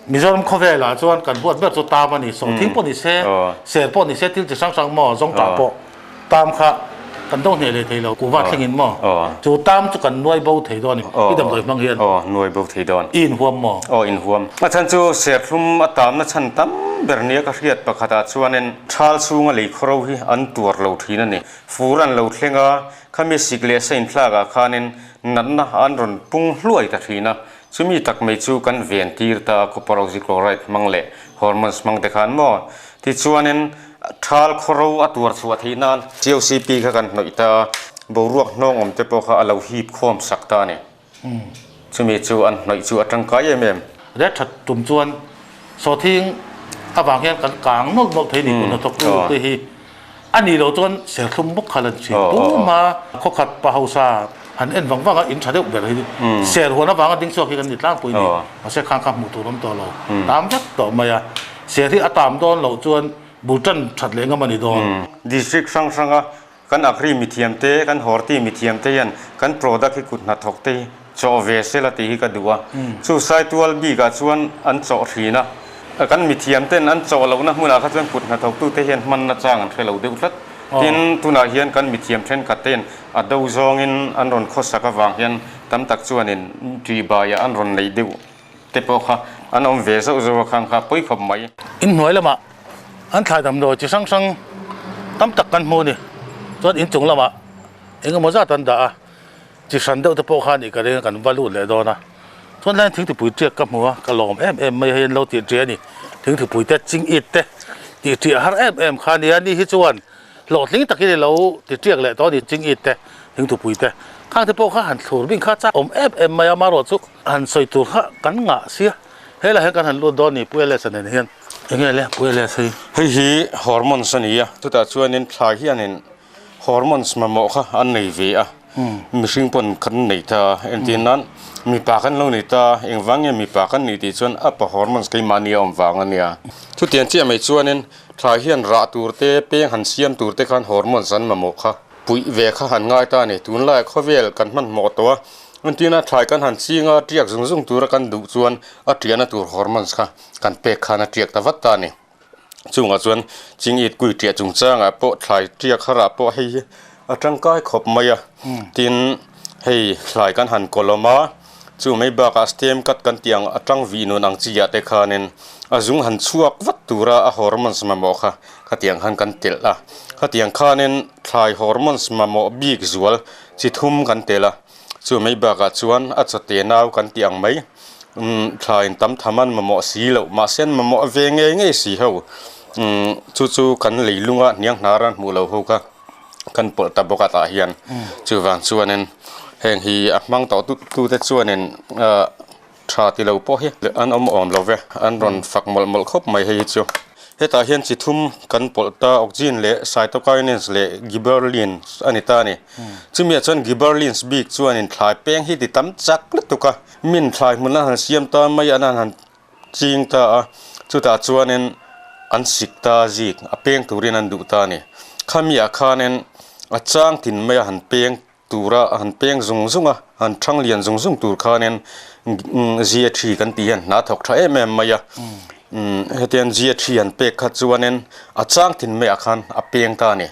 Mizoram khawvelah chuan kan huat ber chu tam a ni. Sawhthing pawh ni se, ser pawh ni se, thil chi hrang hrang maw, zawngtah pawh tam kha kan do hneh leh thei lo. Kuhva thlengin maw, chu tam chu kan nuai bo thei dawn a ni. I damdawi hmang hian. Aw, nuai bo thei dawn. I inhuam maw? Aw, inhuam. A chhan chu serthlum a tamna chhan tam ber nia ka hriat pakhatah chuanin thal chhunga lei khawro hi an tuar lo thin a ni. Fur an lo thleng a, khami sik leh sa inthlakah khanin natna an rawn pung hluai ta thin a. Chumi tak mai chu kan ven tir ta a, copper oxychloride hmang leh hormones hmang te khan maw? Tichuanin thal khawro a tuar chhuah theih nan COCP kha kan hnawih ta a, boruak hnawng awm te pawh kha a lo hip khawm sak ta a ni. Chumi chu an hnawih chu a tangkai em em. Ret that tum chuan sawthing avang hian kan kang nawlh nawlh thei ni kun hnathawk tu te hi a nih loh chuan serthlum bawk kha lan thin. Tuma khawkhat pa hausa han en vang vang a in tha deuh ber hi ser huan avanga ding chhuak hi kan ni tlangpui ni. Mahse khang kha hmuh tur awm tawh lo. Tam vek tawh mai a. Ser hi a tam dawn loh chuan bul tan that leh ngam a ni dawn. District hrang hranga kan agri mithiam te, kan horti mithiam te hian kan product hi kut hnathawk te hi chawh ve sela tih hi ka duh a. Chu Saitual bikah chuan an chawh thin a. Kan mithiam ten an chawh lohna hmunah kha chuan kut hnathawktu te hian hmanna chang an hre lo deuh tlat. Tin, tunah hian kan mithiam thenkhat te'n a do zawngin an rawn khawsak avang hian tam tak chuanin ṭihbaiah an rawn neih deuh te pawh kha an awm ve zauh zauh a, khang kha pawi khawp mai. Inhnuai lamah an thlai damdawi chi hrang hrang tam tak kan hmu a ni. Chuan inchung lamah eng emaw zat an dah a. Chi hran deuh te pawh kha nih ka ring a, kan va lut leh dawn a. Chuan tlaiin thingthupui tiak ka hmu a, ka lawm em em mai a, hei an lo tih ṭiah a ni. Thingthupui te, ching it te tih ṭiah har em em kha a nia, ni hi chuan hlawhtling takin i lo ti ṭiak leh tawh a ni, ching it te, thingthupui te. Khang te pawh kha han thlur bing kha chak awm em em mai a, amaherawh chu han sawi tur kha kan ngah sia. Helaiah hian kan han lut dawn a ni, Pu Elias-a nen hian. Enge le Pu Elias hei? Hei hi hormones a ni a, chutah chuanin thlai hianin Hormones mamawh kha an nei ve a, mihring pawn kan nei ta a, entir nan mipa kan lo nei ta, engvang nge mipa kan nih tih chuan apa hormones keimahni a awm vang a nia. Chutiang chiah mai chuanin thlai hian rah tur te, peng han siam tur te khan hormones an mamawh kha puih ve kha han ngai ta a ni. Tunlaiah khawvel kan hmanhmawh tawh a, entirna thlai kan han ching a, tiak zung zung tura kan duh chuan a tiahna tur hormones kha kan pek khan a tiak ta vat ta a ni. Chungah chuan chingit kui ṭiah chungchangah pawh thlai ṭiak harah pawh hei hi a tangkai khawp mai a, tin hei thlai kan han kawlawm a, chu mai bakah stem cut kan tih ang atang vih nun ang chi ah te khanin a zung han chhuak vat tura a hormones mamawh kha khatiang khan kan telh a, khatiang khanin thlai hormones mamawh bik zual chi thum kan telh a. Chu mai bakah chuan a chawte nau kan tih ang mai, umm thla in tam tham an mamawh si loh, mahse an mamawh ve ngei ngei si ho, umm chu chu kan leilunga hniang hnar an hmuh lo ho kha kan pawlh ta bawk a tah hian chuvang chuanin heng hi a hmang tawh tu tute chuanin ah tha ti lo pawh hi an awm awm lo ve, an rawn fak mawlh mawlh khawp mai hei hi chu. Hetah hian chi thum kan pawlh ta oxygen leh cytokinins leh gibberellins a ni ta a ni. Chumi ah chuan gibberellins bik chuanin thlai peng hi ti tam chak lutuk a, min thlai hmun an han siam ta mai an han ching ta a, chutah chuanin an sik ta a zik a peng turin an duh ta a ni. Khami ah khanin a chang tin mai a han peng tura a han peng zung zung a, han thang lian zung zung tur khanin zia thi kan tih hian hna thawk tha em em mai a, hetiang zia thi han pek kha chuanin a chang thin maiah khan a peng ta a ni.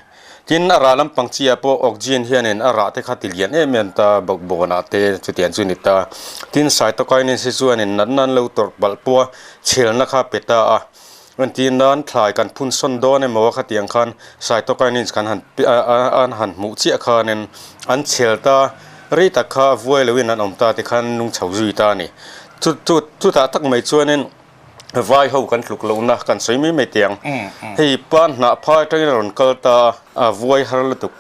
Tin, a rah lampang chiah pawh oxygen hianin a rah te kha ti lian em em ta, bawkbawnah te chutiang chu ni ta. Tin, cytokinins hi chuanin natna an lo tawrh palh pawh a chhelna kha pe ta a. Entir nan thlai kan phun sawn dawn emaw khatiang khan cytokinins kan han an han hmuh chiah khanin an chhel ta rei tak kha vuai loin an awm ta ti khan nung chho zui ta a ni. Chu chu chutah tak mai chuanin vai ho kan tluk lohna kan sawi mai mai teh ang. Hei pan hnah phai atangin a rawn kal ta a, a vuai har lutuk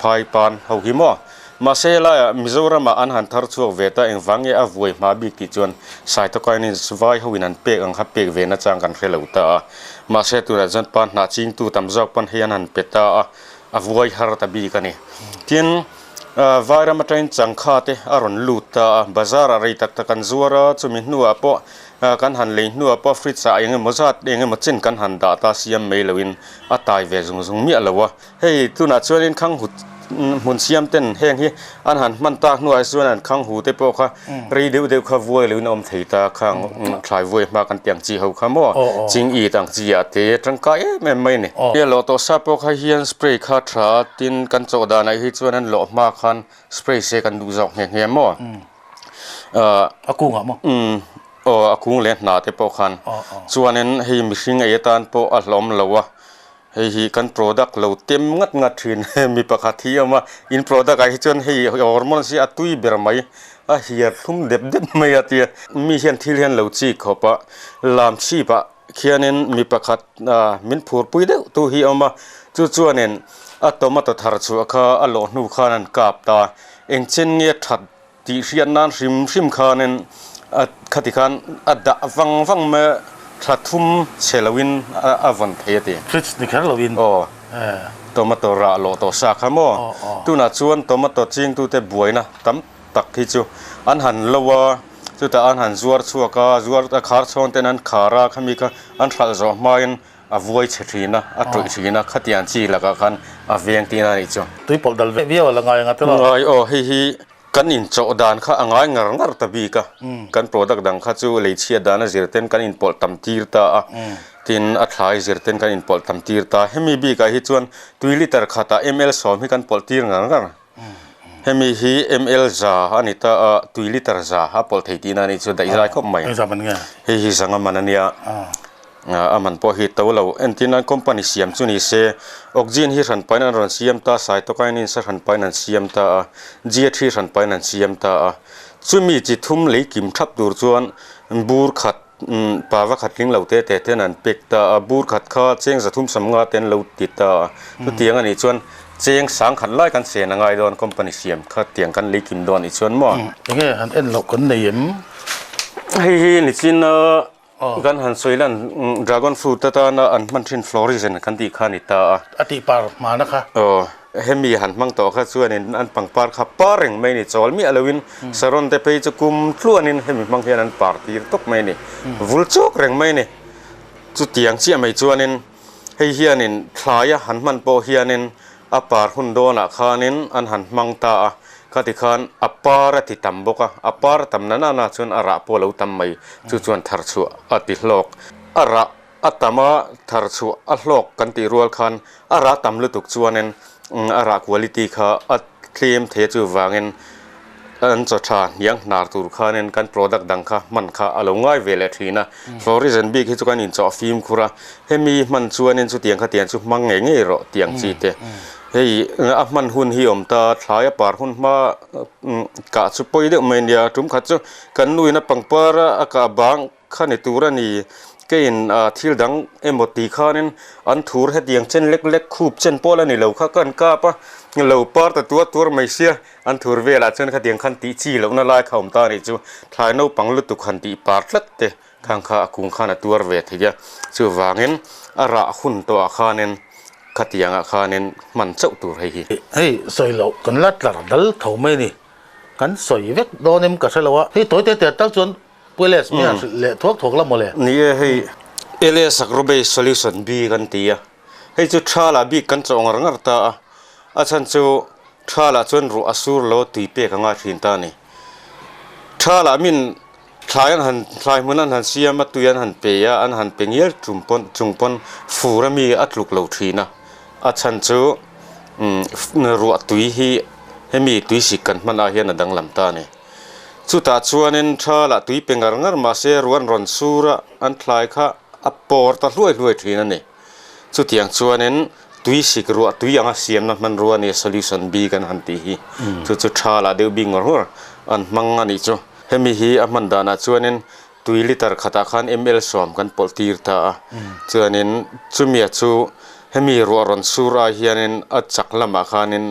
phai pan ho hi maw. Mahse helaiah Mizoramah an han thar chhuak ve ta engvang nge a vuai hma bik tih chuan cytokinins vai hoin an pek ang kha pek ve nachang kan hre lo ta a. Mahse tunah chuan pa hnah chingtu tam zawk pawn hei an han pe ta a, a vuai har ta bik a ni. Tin, Vairam atangin changkha te a rawn lut ta a, bazar ah rei tak tak an zuar a, chumi hnuah pawh kan han lei hnuah pawh fridge ah eng emaw zat eng emaw chen kan han dah ta siam mai loin a tai ve zung zung miah lo a. Hei tunah chuanin khang hut. hmun siam ten heng hi an han hman tak hnuah chuan an khang hu te pawh kha rei deuh deuh kha vuai loin a awm thei ta khang thlai vuai hma kan tih ang chi ho kha maw ching it ang chi ah te tangkai em em mai a ni. Hei lawh tawh sa pawh kha hian spray kha tha a tin kan chawh danah hi chuan an lawh hma khan spray se kan duh zawk nghe nghe maw. A kungah maw? Aw a kung leh hna te pawh khan chuanin hei mihring ei atan pawh a hlawm lo a. Hei hi kan product lo tem ngat ngat thin mi pakhat hi a awm a, in product ah hi chuan hei hormones hi a tui ber mai, a hiar thlum dep dep mai a tia. Mi hian thil hian lo chik khawp a, lam chhip ah khianin mi pakhat min phur pui deuh tu hi a awm a, chu chuanin a tomato thar chhuah kha a lawh hnu khan an kap ta, engchen nge that Tih hriat nan hrim hrim khanin a khati khan a dah vang vang mai a, thla thum chhe loin a vawn thei a ti. Fridge ni kher loin. Aw, tomato rah lawh tawh sa kha maw? Tunah chuan tomato chingtute buaina tam tak hi chu an han lo a, chutah an han zuar chhuak a, zuar a khar chhawn ten an khar a, khami kha an hralh zawh hmain a vuai chhe thin a, a tawih thin a, khatiang chi lakah khan a veng tihna a nih chu. Tui pawlh dal viau a la ngai ang a tilo. Ngai aw, hei hi Kan inchawh dan kha a ngai ngar ngar ta bik a, kan product dang kha chu lei chhiat dan a zir ten kan inpawlh tam tir ta a, tin a thlai zir ten kan inpawlh tam tir ta. Hemi bikah hi chuan tui liter khatah ml sawm hi kan pawlh tir ngar ngar. Hemi hi ml za a ni ta a, tui liter za a pawlh thei tihna a nih chu daih zai khawp mai. Hei hi zanga man a nia. A man pawh hi to lo. Entir nan company siam chu ni se, Oxygen hi hran pain an rawn siam ta, Cytokinin sa hran pain an siam ta a, GH hi hran pain an siam ta a. Chumi chi thum lei kim thap tur chuan bur khat pava khat tling lo te te ten an pek ta a, bur khat kha cheng zathum samnga te an lo ti ta a. Chutiang a nih chuan cheng sang khat lai kan chen a ngai dawn company siam kha tiang kan lei kim dawn a nih chuan maw. Enge han en loh kan nei em? Hei hi nichin a Kan han sawi lan dragon fruit atana an hman thin florizen kan tih kha a ni ta a. A tih par hmana kha. Aw, hemi han hmang tawh kha chuanin an pangpar kha par reng mai a ni, chawl miah loin saron te phei chu kum tluanin hemi hmang hian an par tir tawp mai a ni, vul chawk reng mai a ni. Chutiang chiah mai chuanin hei hianin thlaia han hman pawh hianin A par hun dawnah khanin an han hmang ta a, khati khan a par a ti tam bawk a, a par a tam na na na chuan a rah pawh a lo tam mai, chu chuan thar chhuah a ti hlawk. A rah a tam a, thar chhuah a hlawk kan tih rual khan a rah tam lutuk chuanin a rah quality kha a tlem thei a, chuvangin An chaw tha hniang hnar tur khanin kan product dang kha hman kha a lo ngai ve leh thin a. Florizen bik hi chu kan inchawh fimkhur a, hemi hman chuanin chutiang kha tiang chu hmang ngei ngei rawh tiang chi te. Hei a hman hun hi awm ta, thlai a par hun hma kah chu pawi deuh mai a nia, tum khat chu kan nuin a pangpar a kah bang kha ni tur a ni, keiin thil dang emaw ti khanin an thur hetiang chen lek lek khup chen pawl a ni lo kha kan kap a, lo par ta tuar tuar mai sia. An thur velah chuan khatiang khan tih chi lohna lai kha awm ta a nih chu thlai naupang lutuk han tih par tlat te khang kha a kung khan a tuar ve thei a, chuvangin a rah hun tawhah khanin khatiangah khanin hman chauh tur hei hi. Hei sawi loh kan la tlar dal tho mai a ni, kan sawi vek dawn em ka hre lo a, hei tawi te te tal chuan Puiles mi han hrilh leh thuak thuak la mawle. Ni e hei LS Agrobase Solution B kan ti a, hei chu tha lah bik kan chawh ngar ngar ta a, a chhan chu Tha lah chuan ruah a sur lo tui pek a ngai thin ta a ni. Tha lah min thlai an han thlai hmun an han siam a, tui an han pe a, an han pe ngial tum pawn chung pawn fur a mi a tluk lo thin a. A chhan chu ruah tui hi hemi tui sik kan hman ah hian a danglam ta a ni. Chutah chuanin tha lah tui pe ngar ngar mahse ruah an rawn sur a, an thlai kha a pawr ta hluai hluai thin a ni. Chutiang chuanin tui sik ruah tui anga siamna hmanrua a nia solution B kan han tih hi. Chu chu tha lah deuh bik ngawr ngawr an hmang a nih chu. Hemi hi a hman danah chuanin tui liter khatah khan ml sawm kan pawlh tir ta a. Chuanin chumia chu hemi ruah rawn sur ai hianin a chak lamah khanin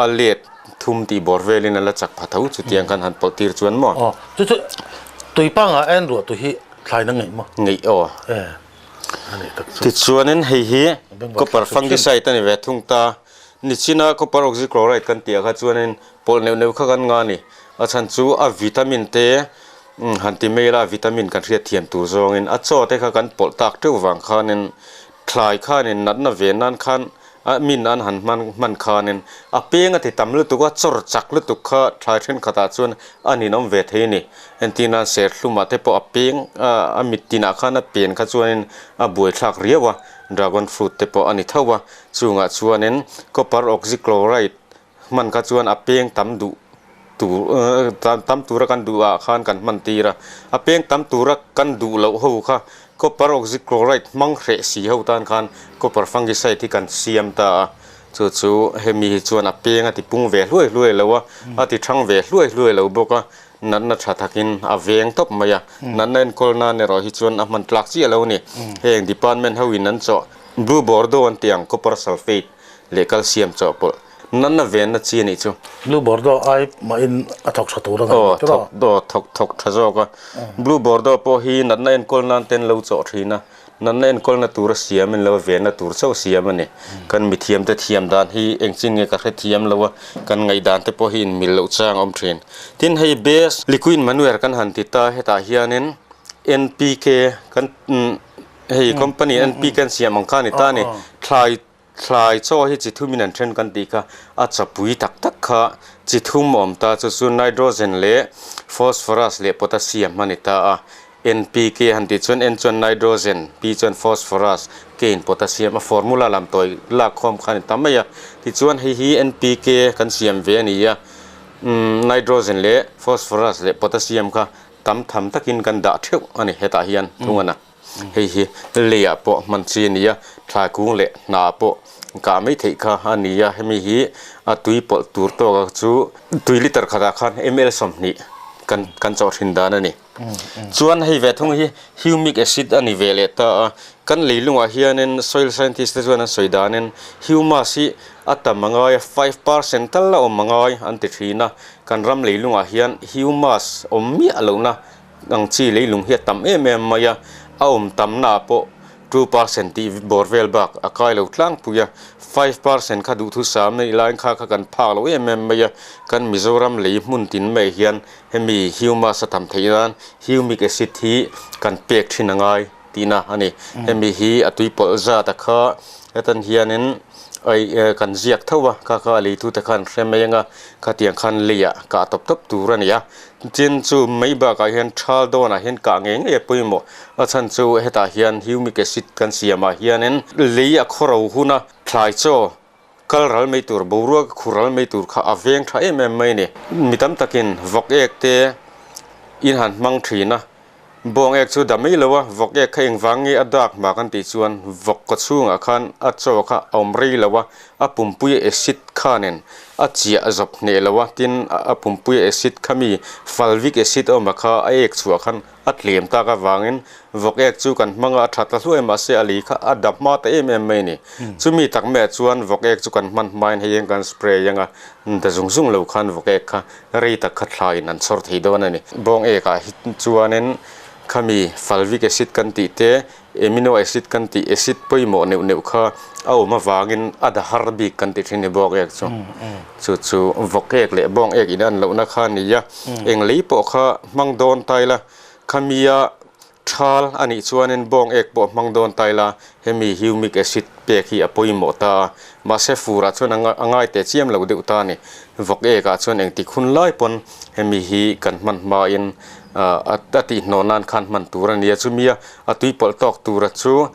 a let thum tih bawr velin a la chak pha tho chutiang khan han pawlh tir chuan maw? Aw, chu chu tui pangah a en ruah tu hi thlaina ngeih maw? Ngeih aw. E, a nih tak chu. Tichuanin hei hi copper fungicide a ni ve thung ta. Nichina copper oxychloride kan tih ah kha chuanin pawlh neuh neuh kha kan nga a ni. A chhan chu a vitamin te han ti mai ila vitamin kan hriat thiam tur zawngin a chaw te kha kan pawlh tak teuh vang khanin thlai khanin natna ve nan khan. A min an han hman hman khanin a peng a ti tam lutuk a, chawr chak lutuk kha thlai thenkhatah chuan a ninawm ve thei a ni. Entirnan serthlumah te pawh a peng a mit tinah khan a pen kha chuanin a buaithlak riau a, dragon fruit te pawh a ni tho a, chungah chuanin copper oxychloride hman kha chuan a peng tam duh tur tam tura kan duh ah khan kan hman tir a, a peng tam tura kan duh loh ho kha copper oxychloride hmang hreh si ho tan khan copper fungicide hi kan siam ta a, chu chu hemi hi chuan a peng a ti pung ve hluai hluai lo a, a ti thang ve hluai hluai lo bawk a, natna tha takin a veng tawp mai a, natna enkawl nan erawh hi chuan a hman tlak chiah lo a ni, heng department ho in an chawh blue bordeaux an tih ang copper sulphate leh calcium chawhpawlh. Natna venna chi a nih chu. Blue Bordeaux ai mahin a thawk tha tur a ngaih Aw, thawk aw thawk thawk tha zawk a. Blue Bordeaux pawh hi natna enkawl nan ten lo chawh thin a, natna enkawlna tur a siam in lo venna tur chauh siam a ni. Kan mithiam te thiam dan hi engchin nge ka hrethiam lo a, kan ngaihdan te pawh hi inmil loh chang a awm thin. Tin hei best liquid manure kan han ti ta hetah hianin NPK kan hei company NPK an siam ang kha a ni ta a ni. Thlai Thlai chaw hi chi thumin an then kan tih kha a chapui tak tak kha chi thum a awm ta chu chu nitrogen leh phosphorus leh potassium a ni ta a, NPK han tih chuan N chuan nitrogen, P chuan phosphorus, K in potassium a formula lam tawi lak khawm kha a ni ta mai a, tichuan hei hi NPK kan siam ve a ni a, nitrogen leh phosphorus leh potassium kha tam tham takin kan dah theuh a ni hetah hian thung a na. Hei hi leiah pawh hman chi a ni a, thlai kung leh hnah pawh kah mai theih kha a ni a, hemi hi a tui pawlh tur tawka chu tui liter khatah khan ml 20 kan kan chawh thin dan a ni. Chuan hei ve thung hi humic acid a ni ve leh ta a, kan leilungah hianin soil scientist te chuan an sawi danin humus hi a tam a ngai a, 5% tal a awm a ngai an ti thin a, kan ram leilungah hian humus awm miah lohna Ang chi leilung hi a tam em em mai a, a awm tamna ah pawh 2% tih bawr vel bak a kai lo tlangpui a, 5% kha duhthusam neih laiin kha kha kan phak lo em em mai a, kan Mizoram lei hmun tin mai hian hemi humus a tam theih nan humic acid hi kan pek thin a ngai tihna a ni. Hemi hi a tuipawlh zat a kha hetan hianin ai kan ziak tho a, kha kha a leitute khan hre mai anga khatiang khan leiah kah tawp tawp tur a ni a. Tin chu mai bakah hian thal dawnah hian kah ngei ngei a pawimawh. A chhan chu hetah hian humic acid kan siamah hianin lei a khawro huna thlai chaw kal ral mai tur, boruak khur ral mai tur kha a veng tha em em mai a ni. Mi tam takin vawk ek te in han hmang thin a, bawng ek chu dah mai lo a, vawk ek kha engvang nge a dak hma kan tih chuan vawk kaw chhungah khan a chaw kha a awm rei lo a, a pumpui acid khanin a chiah zawp hneh lo a, tin a pumpui acid kha mi fulvic acid a awm a kha a ek chhuah khan a tlem tak avangin vawk ek chu kan hmang a, a that ta hluai mahse a lei kha a dap hma ta em em mai a ni. Chumi tak maiah chuan vawk ek chu kan hman hmain hei hian kan spray ang a, da zung zung lo khan vawk ek kha rei tak kha thlaiin an chhawr thei dawn a ni. Bawng ekah hi chuanin khami fulvic acid kan tih te Amino acid kan tih acid pawimawh neuh neuh kha a awm avangin a da har bik kan ti thin ni bawk ek chu. Chu chu vawk ek leh bawng ek in an lohna kha a ni a. Eng lei pawh kha hmang dawn ta ila, khamia thal a nih chuanin bawng ek pawh hmang dawn ta ila, hemi humic acid pek hi a pawimawh ta a. Mahse furah chuan a ngai teh chiam lo deuh ta a ni. Vawk ekah chuan engtik hun lai pawn hemi hi kan hman hmain a tihhnawh nan khan hman tur a ni a, chumi a tui pawlh tawk tura chu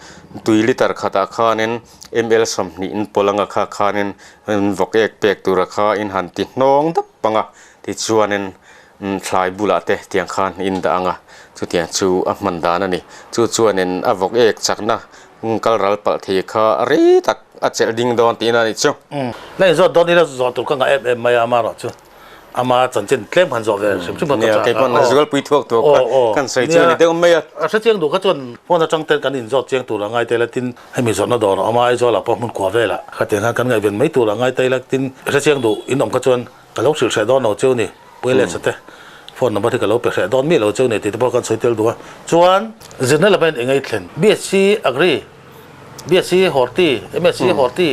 tui liter khatah khanin ml 20 in pawlh anga kha khanin vawk ek pek tura kha in han ti hnawng dap ang a, tichuanin thlai bulah te tiang khan in dah ang a, chutiang chu a hman dan a ni. Chu chuanin a vawk ek chakna kal ral palh thei kha rei tak a chelh ding dawn tihna a ni chu. La inzawt dawn ila zawh tur ka ngah em em mai a, amaherawh chu. Ama chanchin tlem han zawh ve hrim hrim a ka chak a. Nia, zualpui thuak thuak kha kan sawi chu a ni deuh mai a. A hre chiang duh kha chuan phone atang ten kan inzawt chiang tur a ngai tel a, tin hemi zawrhna dawr a awm a, Aizawlah pawh hmun kua velah khatiang khan kan ngaihven mai tur a ngai tel a, tin hre chiang duh in awm kha chuan ka lo hrilh hreh dawn lo cheu ni, Puia leh Sate phone number hi ka lo pe hreh dawn miah lo cheu ni tih te pawh kan sawi tel duh a. Chuan zirna lam hian eng ei thlen? BSc Agri, BSc Horti, MSc Horti.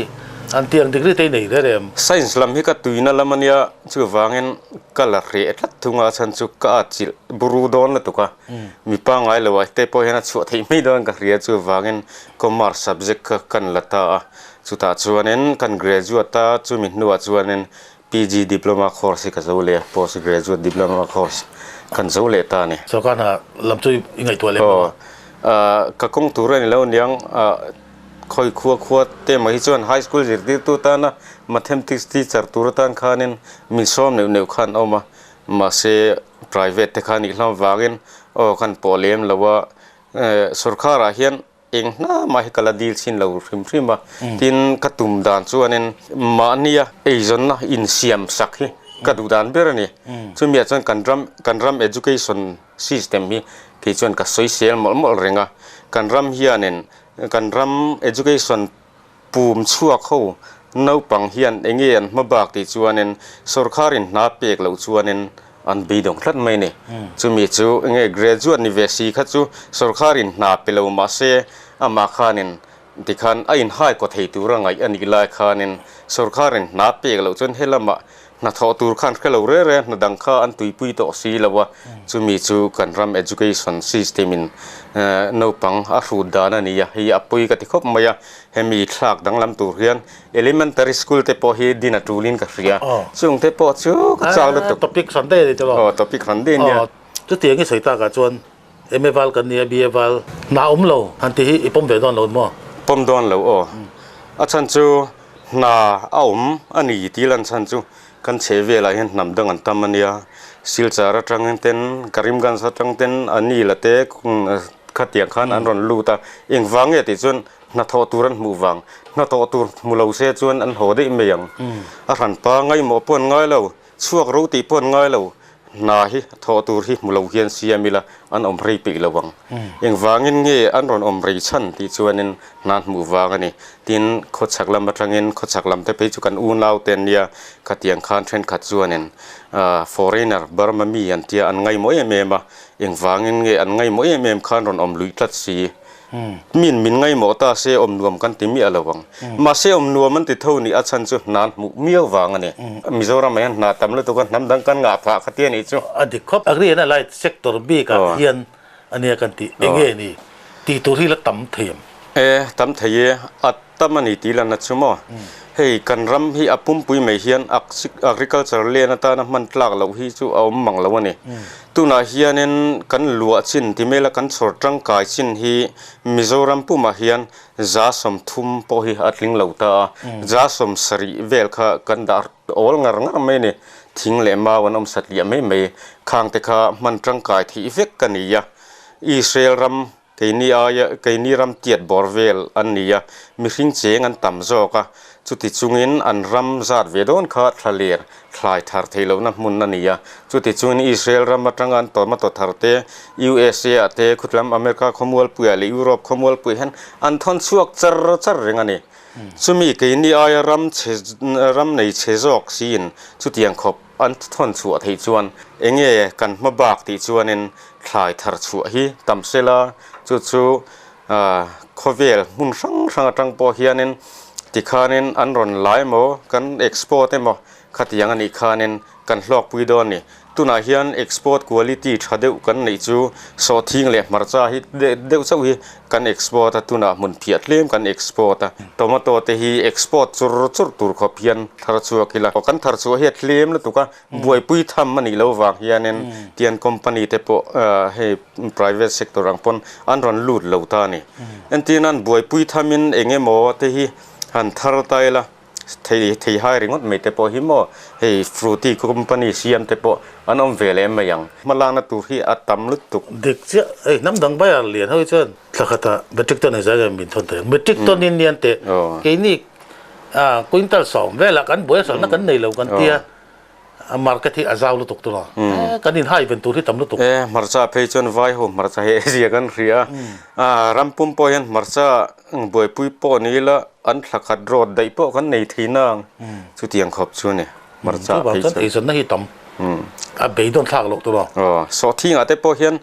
An tih ang degree te i nei reng em? Science lam hi ka tuina lam a nia, chuvangin ka la hreh tlat thung a, a chhan chu ka atchilh buru dawn lutuk a, mi pangngai lo ah te pawh hian a chhuah theih mai dawn ka hria, chuvangin commerce subject kha kan la ta a, chutah chuanin kan graduate a, chumi hnuah chuanin PG diploma course hi ka zo leh a, post graduate diploma course kan zo leh ta a ni. Sorkar hna lam chu i ngaihtuah lem lo a? Ka kawng tur a ni lo aniang, khawi khua khua te mah hi chuan high school zirtirtu tana mathematics teacher tur atan khanin min sawm neuh neuh khan a awm a, mahse private te kha nih hlawm vangin aw kan pawh lem lo a, sorkarah hian Eng hna mah hi ka la dil chhin lo hrim hrim a, tin ka tum dan chuanin mahnia eizawnna insiam sak hi ka duh dan ber a ni. Chumiah chuan kan ram kan ram education system hi kei chuan ka sawisel mawlh mawlh reng a, kan ram hianin kan ram education pum chhuak ho naupang hian eng nge an hma bak tih chuanin sawrkharin hna pek loh chuanin an beidawng tlat mai a ni. Chumi chu eng nge graduate ni ve si kha chu sawrkharin hna pe lo mahse amah khanin tikhan a inhai kaw thei tura ngaih a nih lai khanin sawrkharin hna pek loh chuan helamah Hnathawh tur khan hre lo reng reng hna dang kha an tuipui tawh si lo a, chumi chu kan ram education system in naupang a hrut dan a ni a, hei a pawi ka ti khawp mai a, hemi thlak danglam tur hian elementary school te pawh hi din a tulin ka hria, chung te pawh chu ka chak lutuk. Topic hran daih a ni tawh lo. Aw topic hran daih a nia. Chutiang i sawi takah chuan MA val kan nia, BA val hna awm lo han tih hi i pawm ve dawn lo maw? Pawm dawn lo aw. A chhan chu Hna a awm a ni tih lan chhan chu kan chheh velah hian hnam dang an tam a nia. Silchar atangin ten, Karimganj atang ten a ni la te khatiang khan an rawn lut a. Engvang nge tih chuan hnathawh tur an hmuh vang. Hnathawh tur hmu lo se chuan an haw daih mai ang. A hranpa ngaihmawh pawh an ngai lo. Chhuak ro tih pawh an ngai lo, hna hi thawh tur hi hmu lo hian siam ila an awm rei peih lo ang. Engvangin nge an rawn awm rei chhan tih chuanin hna an hmuh vang a ni. Tin, khawchhak lam atangin khawchhak lam te phei chu kan unau te an nia, khatiang khan thenkhat chuanin foreigner, Burma mi an tia an ngaimawh em em a, engvangin nge an ngaimawh em em khan rawn awm luih tlat si. Min min ngaimawh ta se awm nuam kan ti miah lo ang. Mahse awm nuam an ti tho nih a chhan chu hna an hmuh miau vang a ni. Mizoram ah hian hna tam lutuk a hnam dang kan ngah phah kha ti a nih chu. A dik khawp. Agri and Allied sector bik ah hian a nia kan tih eng nge ni tih tur hi la tam thei em? E, tam thei e. A tam a ni tih lan a chu maw? Hei kan ram hi a pumpui mai hian agriculture land atana hman tlak loh hi chu a awm mang lo a ni. Tunah hianin kan luah chin ti mela kan chhawr tangkai chin hi Mizoram pumah hian 30% pawh hi a tling lo ta a, 70% vel kha kan dah awl ngar ngar mai a ni. Thing leh mau an awm satliah mai mai khang te kha hman tangkai theih vek a ni a. Israel ram Keini aia keini ram tiat bawr vel an ni a, mihring cheng an tam zawk a, chuti chungin an ram zat ve dawn kha thlaler thlai thar theih lohna hmun a ni a, chuti chungin Israel ram atanga an tomato thar te, USA ah te, khutlam America khawmualpuiah leh Europe khawmualpuiah hian an thawn chhuak char char reng a ni. Chumi keini aia ram chhe ram nei chhe zawk siin chutiang khawp An thawn chhuah theih chuan enge kan hma bak tih chuanin thlai thar chhuah hi tam sela chu chu khawvel hmun hrang hrang atang pawh hianin tikhanin an rawn la emaw kan export emaw khatiang anih khanin kan hlawkpui dawn a ni. Tunah hian export quality tha deuh kan neih chu sawhthing leh hmarcha hi deuh chauh hi kan export a, tunah hmun phiah tlem kan export a, tomato te hi export chur chur tur khawp hian thar chhuak ila, kan thar chhuah hi a tlem lutuk a, buaipui tham a nih loh vang hianin tian company te pawh hei private sector ang pawn an rawn lut lo ta a ni. Entirnan buaipui thamin eng emaw te hi han thar ta ila. Thei thei hai ringawt mai te pawh hi maw hei Frooti company siam te pawh an awm ve leh mai ang. Hmalakna tur hi a tam lutuk. Dik chiah, hei hnam dang bayar lian ho hi chuan thla khatah metric ton engzah nge min thawn thei ang. Metric ton in nian teh keini quintal 10 velah kan buai a hralhna kan nei lo kan tia. A market hi a zau lutuk tawh a, kan inhai ven tur hi tam lutuk. E, hmarcha phei chuan vai ho hmarcha hi zia kan hria a, ram pum pawh hian hmarcha buaipui pawh ni ila an thla khat rawt daih pawh kan nei thei nang chutiang khawp chu a ni hmarcha phei chuan. Chuvang chuan eizawnna hi tam. A beidawn thlak loh tur aw. Aw, sawhthingah te pawh hian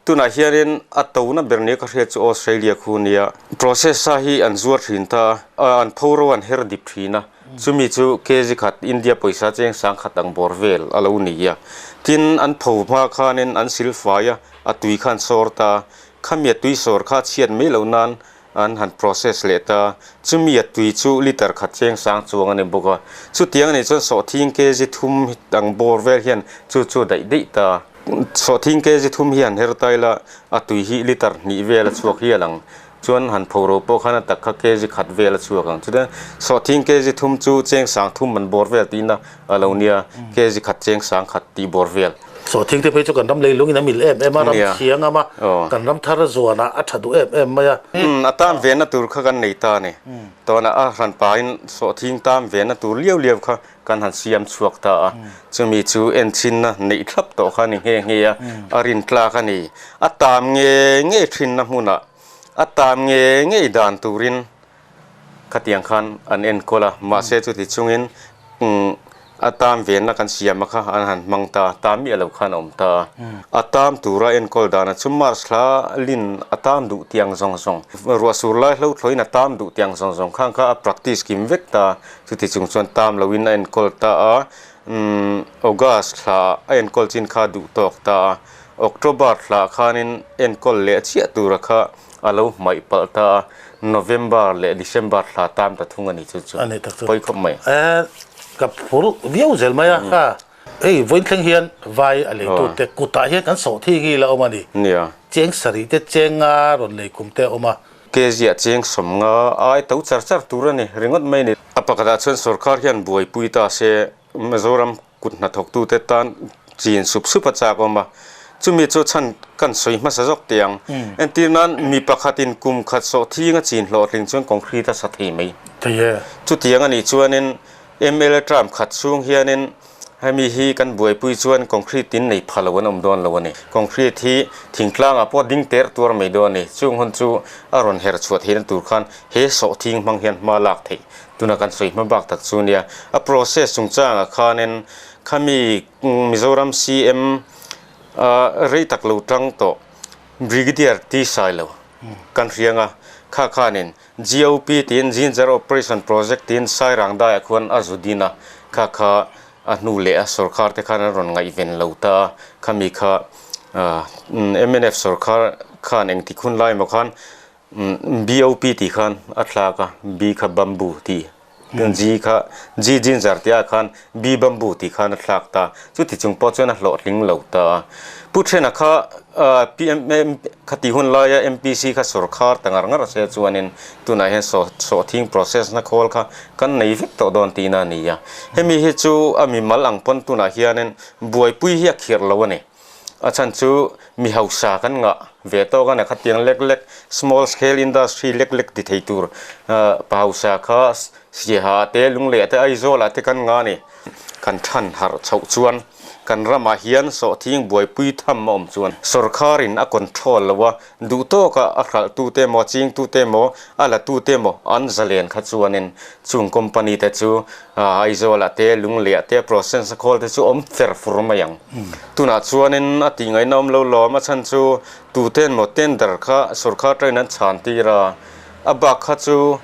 tunah hianin a tona ber nia ka hriat chu Australia khu nia. Process sa hi an zuar thin ta a, an phoro an her dip thin a, chumi chu kg khat India pawisa cheng sang khat ang bawr vel a lo ni a. Tin, an pho hma khanin an silfai a, a tui kha an sawr ta. Khami a tui sawr kha chhiat mai loh nan An han process leh ta. Chumi a tui chu liter khat cheng sang chuang a ni bawk a. Chutiang a nih chuan sawhthing kg thum ang bawr vel hian chu chu daih daih ta. Sawhthing kg thum hi han her ta ila a tui hi liter hnih vel a chhuak hial ang. Chuan han phoro pawh khan a tak kha kg khat vel a chhuak ang. Chutia sawhthing kg thum chu cheng sang thum an bawr vel tihna a lo nia, kg khat cheng sang khat tih bawr vel. Sawhthing te phei chu kan ram leilungin a mil em em a, ram thiang am a, kan ram thar zuanah a tha duh em em mai a. A tam vena tur kha kan nei ta a ni. Tunah a hran pahin sawhthing tam vena tur liau liau kha kan han siam chhuak ta a. Chumi chu enchinna neih thlap tawh kha a ni nghe nghe a, a rin tlak a ni. A tam nge ngei thinna hmunah a tam nge ngei dan turin Khatiang khan an enkawl a, mahse chuti chungin a tam venna kan siam a kha an han hmang ta a, tam miah lo khan a awm ta a. A tam tura enkawl dana chu March thla lin a tam duh tiang zawng zawng, ruah sur lai hlo thlawhin a tam duh tiang zawng zawng khang kha a practice kim vek ta a, chuti chung chuan tam loin a enkawl ta a, August thla a enkawl chin kha duh tawk ta a, October thla khanin enkawl leh chiah tura kha A lo hmaih palh ta a, November leh December thla tan ta thung a ni chu chu. A ni tak chu. Pawi khawp mai. E, ka phur viau zel mai a kha. Hei vawiin thleng hian vai a leitute kutah hian kan sawh thing hi la awm a ni. Nia. Cheng sarih te cheng nga rawn lei kum te a awm a. Keziah cheng sawm nga ai to char char tur a ni ringawt mai a ni. A pakhatah chuan sorkar hian buaipui ta se Mizoram kut hnathawktute tan chin sup sup a chak awm a, chumi chu chhan kan sawi hmasa zawk teh ang. Entir nan mi pakhatin kum khat sawh thing a chin hlawhtling chuan concrete a sa thei mai. Thei e. Chutiang a nih chuanin mla term khat chhung hianin hemi hi kan buaipui chuan concrete in nei pha lo an awm dawn lo a ni. Concrete hi thingtlangah pawh ding ter tuar mai dawn a ni. Chung hun chu a rawn her chhuah theihna tur khan he sawh thing hmang hian hma lak theih Tuna kan sawi hma bak tak chu nia, a process chungchangah khanin khami Mizoram CM rei tak lo tang tawh Brigadier T Sailo kan hriang a, kha khanin GOP tiin Ginger Operation Project tiin Sairang daiah khuan a zu din a, kha kha a hnu leh a sorkar te khan an rawn ngaihven lo ta a, khami kha mnf sorkar khan engtik hun lai emaw khan BOP tih khan a thlak a, B kha bamboo tih, G kha G ginger tih ah khan B bamboo tih khan a thlak ta, chuti chung pawh chuan a hlawhtling lo ta a. Pu Thena kha PMM kha tih hun laia MPC kha sawrkhar ta ngar ngar se chuanin tunah hian sawhthing process na khawl kha kan nei vek tawh dawn tihna a ni a. Hemi hi chu a mimal ang pawn tunah hianin buaipui hi a khirh lo a ni. A chhan chu mi hausa kan ngah ve tawk a ni khatiang lek lek small scale industry lek lek ti thei tur pa hausa kha Siaha te Lungleh te Aizawl ah te kan ngah a ni. Kan than harh chhoh chuan kan ramah hian sawhthing buaipui tham a awm chuan sorkar in a control lo a, duh tawk a a hralh tu te emaw a ching tu te emaw a la tu te emaw an zalen kha chuanin chung company te chu Aizawl ah te Lungleh ah te process a khawl te chu awm fer fur mai ang. Tunah chuanin a tih ngaihna awm lo lawm a chhan chu tuten maw tender kha sorkar train an chhan tir a, a bak kha chu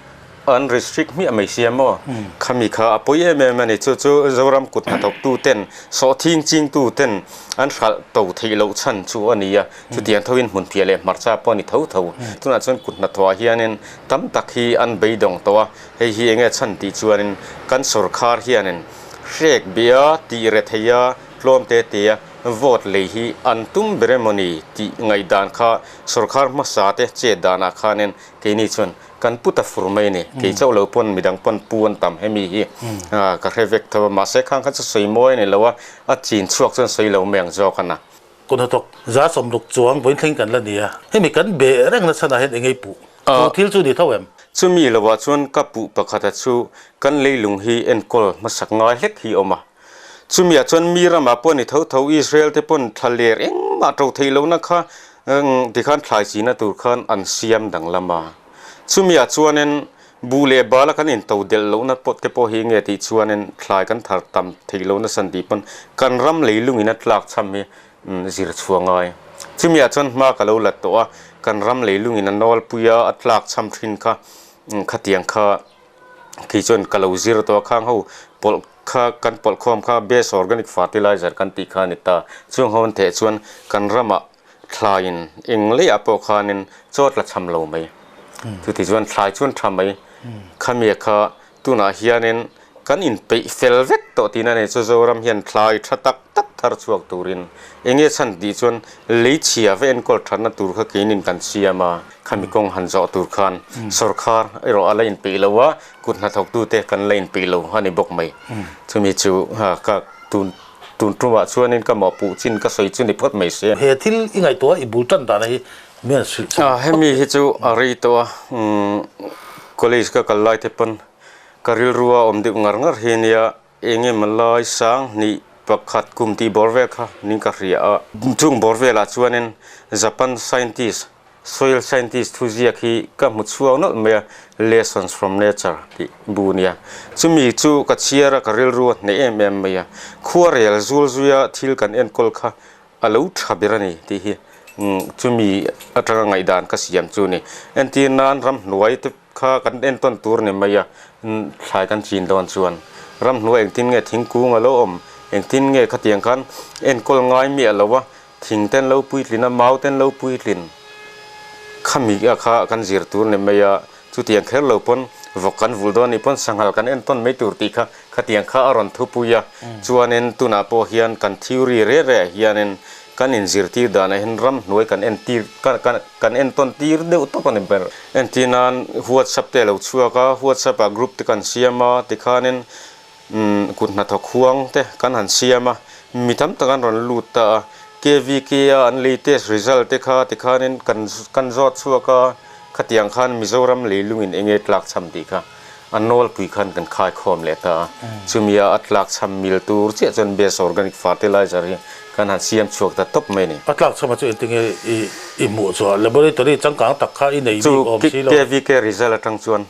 an restrict hmiah mai sia maw? Khami kha a pawi em em a ni. Chu chu Zoram kut hnathawk tuten sawhthing ching tuten an hralh to theih loh chhan chu a ni a, chutiang thoin hmunphiah leh hmarcha pawh a ni tho tho. Tunah chuan kut hnathawhah hianin tam tak hi an beidawng tawh a, hei hi enge chhan tih chuanin kan sorkar hianin Hrek bia tih re thei a, tlawm te te a, vote lei hi an tum ber emaw ni tih ngaihdan kha sorkar hmasa te chet danah khanin keini chuan kan pu ta fur mai a ni. Kei chauh lo pawn midang pawn pu an tam hemi hi ka hre vek tho a, mahse khang kha chu sawi mawi a ni lo a, a chin chhuak chuan sawi lo mai ang zawk a na. Kut hnathawk za sawmruk chuang vawiin thleng kan la ni a, hemi kan be reng na chhanah hian engei puh chu thil chu ni tho em? Chumi lovah chuan ka puh pakhata chu kan leilung hi enkawl hmasak ngai hlek hi awm a. Chumiah chuan mi ramah pawh ni tho tho Israel te pawn thla ler engmah to theih lohna kha tikhan thlai china tur khan an siam danglam a. Chumiah chuanin. Buh leh bala kan intodelh lohna pawh te pawh hi nge tih chuanin thlai kan thar tam theih lohna san tih pawn kan ram leilungin a tlak cham hi zir chhuah ngai. Chumi ah chuan hma ka lo la tawh a, kan ram leilungin a nawlpui a, a tlak cham thin kha khatiang kha khi chuan ka lo zir tawh a, khang ho pawlh kha kan pawlh khawm kha best organic fertilizer kan tih kha a ni ta. Chung ho an theh chuan kan ramah Thlaiin eng leiah pawh khanin chaw tla cham lo mai. Chuti chuan thlai chuan tha mai. Khamia kha tunah hianin kan inpeih fel vek tawh tihna nei chu Zoram hian thlai tha tak tak thar chhuak turin eng nge chhan tih chuan lei chhia va enkawl thatna tur kha keinin kan siam a, khami kawng han zawh tur khan sawrkhar erawh a la inpeih lo a, kut hnathawktute kan la inpeih lo a ni bawk mai. Chumi chu ka tun. Tun tumah chuanin ka mawhpuh chin ka sawi chu ni phawt mai se. He thil i ngaihtuah i bul tan dana hi mi an hrilh chhan phawt. Hemi hi chu a rei tawh a, college ka kal lai te pawn ka rilru a awm deuh ngar ngar hi ania, eng emaw lai sang hnih pakhat kum tih bawr vel kha ning ka hria a. Chung bawr velah chuanin Japan scientist Soil scientist thu ziak hi ka hmu chhuak nawlh mai a, Lessons from Nature tih bu nia. Chumi chu ka chhiar a, ka rilru a hneh em em mai a. Khuarel zul zuia thil kan enkawl kha a lo tha ber a ni tih hi chumi atanga ngaihdan ka siam chu a ni. Entir nan ramhnuai te kha kan entawn tur a ni mai a, thlai kan chin dawn chuan ramhnuai engtin nge thingkung a lo awm, engtin nge khatiang khan enkawl ngai miah lo a, Thing ten lo puitlin a, mau ten lo puitlin khami a kha kan zir tur ni mai a, chutiang kher lo pawn vawk kan vulh dawn nih pawn sanghal kan entawn mai tur tih kha khatiang kha a rawn thupui a, chuanin tunah pawh hian kan theory reh reh ah hianin kan inzirtir danah hian ramhnuai kan entir kan entawn tir deuh tawp a ni ber. Entir nan WhatsApp te a lo chhuak a, WhatsApp ah group te kan siam a tikhanin Kut hnathawk huang te kan han siam a, mi tam tak an rawn lut ta a, KVK a an latest result te kha tikhanin kan kan zawt chhuak a, khatiang khan Mizoram leilungin eng nge tlak cham tih kha a nawlpui khan kan khai khawm leh ta a, chumi a a tlak cham mil tur chiah chuan best organic fertilizer hi kan han siam chhuak ta tawp mai a ni. A tlak cham a chu engtinge i i hmuh chhuah laboratory changkang tak kha i nei bik awm si lo. Chu KVK result atang chuan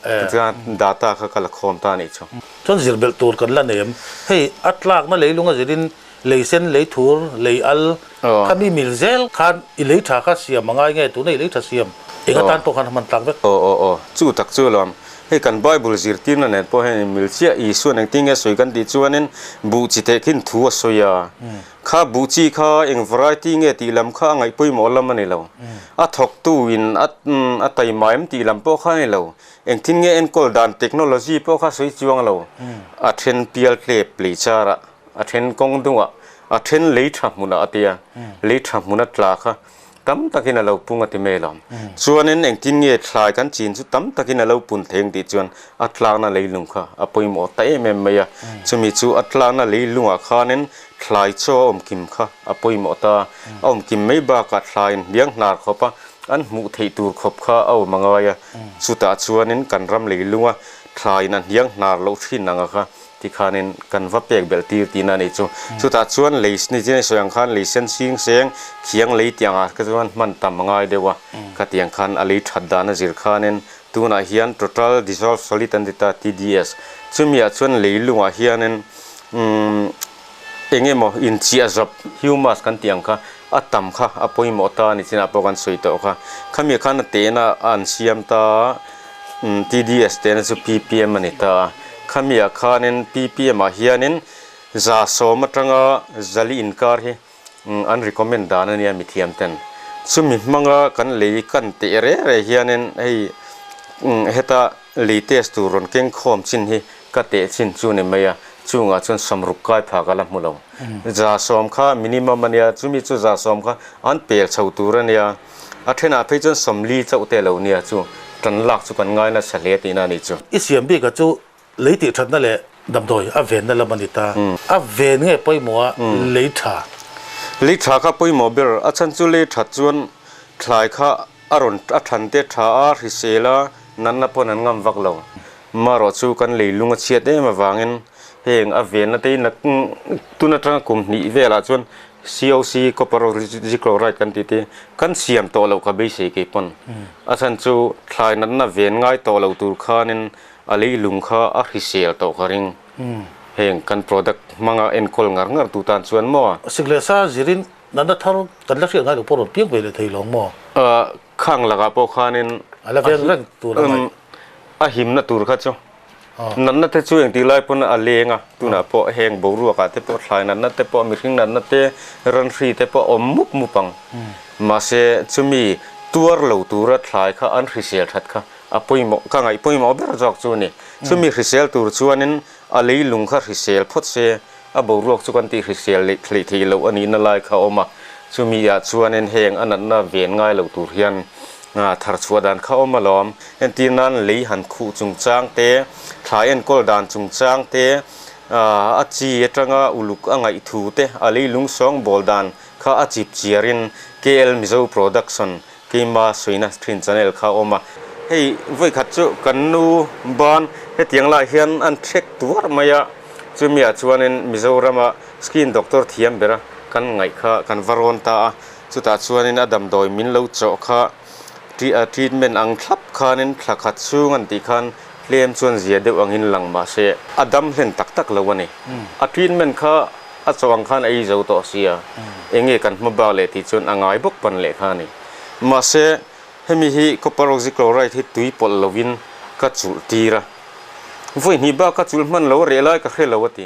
data kha ka la khawm ta a nih chu. Chuan zir belh tur kan la nei em? Hei a tlakna leilung a zirin lei sen, lei thur, lei al kha mi mil zel khan i lei tha kha siam a ngai nge tuna i lei tha siam eng atan pawh khan a hman tlak vek. Aw aw aw, chu tak chu alawm. Hei kan Bible zirtirna nen pawh hian in mil chiah Isuan engtin nge sawi kan tih chuanin buh chi teh khin thu a sawi a. Kha buh chi kha eng variety nge tih lam kha a ngaih pawimawh lam a ni lo. A thawktu in a taima em tih lam pawh kha a ni lo. Engtin nge enkawl dan technology pawh kha sawi chuang lo, a then pial tlep lei charah, a then kawng dungah, a then lei tha hmunah a tia, lei tha hmun a tla kha tam takin a lo pung a ti mai alawm. Chuanin engtin nge thlai kan chin chu tam takin a lo pun thei ang tih chuan a tlakna leilung kha a pawimawh ta em em mai a, chumi chu a tlakna leilungah khanin thlai chaw a awmkim kha a pawimawh ta, a awmkim mai bakah thlaiin hliang hnar khawp a an hmuh theih tur khawp kha a awm a ngai a, chutah chuanin kan ram leilunga thlaiin a hniang hnar loh thin anga kha tikhanin kan va pek belh tir tihna a nih chu. Chutah chuan lei ni chian i sawi ang khan lei sen sing seng khiang lei tih angah kha chuan hman tam a ngai deuh a, khatiang khan a lei that dan a zir khanin tunah hian total dissolved solid an ti ta, TDS, chumiah chuan leilungah hianin umm Eng emaw inchiah zawp, humus kan tih ang kha, a tam kha a pawimawh ta a ni chinah pawh kan sawi tawh kha. Khami khan a tehna a an siam ta a, TDS tehna chu ppm a ni ta a. Khamiah khanin ppm ah hianin 110 atanga zali inkar hi an recommend dan a nia mithiam ten. Chumi hmanga kan lei kan teh reh reh hianin hei heta lei test tur rawn keng khawm chin hi Ka teh chin chu ni mai a, chungah chuan sawmruk kai phah ka la hmu lo. 100 kha minimum a nia, chumi chu 100 kha an pel chho tur a nia. A thenah phei chuan 40 chauh te lo nia chu tan lak chu kan ngai nasa hle tihna a nih chu. I siam bik a chu lei tih thatna leh damdawi a venna lam a ni ta. A ven nge pawimawh a lei tha? Lei tha kha pawimawh ber, a chhan chu lei that chuan thlai kha a rawn a than te tha a, hrisel a, natna pawn an ngam vak lo. Marawh chu kan leilung a chhiat em avangin Heng a venna te hi tun atanga kum hnih velah chuan COC, copper oxychloride kan tih te kan siam tawh loh ka beisei kei pawn. A chhan chu thlai natna ven ngai tawh lo tur khanin a leilung kha a hrisel tawh ka ring. Heng kan product hmanga enkawl ngar ngar tu tan chuan maw? Sik leh sa zirin natna thar kan la hriat ngai lo pawh rawn piang ve leh thei lo ang maw? Khang lakah pawh khanin a la veng reng tur a ngaih. A himna tur kha chu natna te chu engtik lai pawn a leng a, tunah pawh heng boruakah te pawh thlai natna te pawh mihring natna te ranhri te pawh a awm mup mup ang. Mahse chumi tuar lo tura thlai kha an hrisel that kha a pawimawh ka ngaih pawimawh ber zawk chu a ni. Chumi hrisel tur chuanin a leilung kha hrisel phawt se A boruak chu kan tih hrisel leh thlei theih loh a nihna lai kha a awm a, chumi ah chuanin heng a natna ven ngai lo tur hian thar chhuah dan kha a awm alawm. Entir nan lei han khuh chungchang te, thlai enkawl dan chungchang te, a chi atanga uluk a ngaih thu te, a leilung sawng bawl dan kha a chip chiarin KL Mizo Production keima sawina thin channel kha a awm a. Hei vawikhat chu kan nu ban hetiang lah hian an thlek tuar mai a. Chumi ah chuanin Mizorama skin doctor thiam bera kan ngaih kha kan va rawn ta a, chutah chuanin a damdawi min lo chawh kha treatment ang thlap khanin thla khat chhung an tih khan tlem chuan zia deuh angin lang mah se a dam hlen tak tak lo a ni. A treatment kha a chawh ang khan a ei zo tawh sia, enge kan hma bak leh tih chuan a ngai bawk pan leh kha a ni. Mahse hemi hi copper oxychloride hi tui pawlh lovin ka chulh tir a. Vawi hnih bak ka chulh hman lo a reh lai ka hre lo a ti.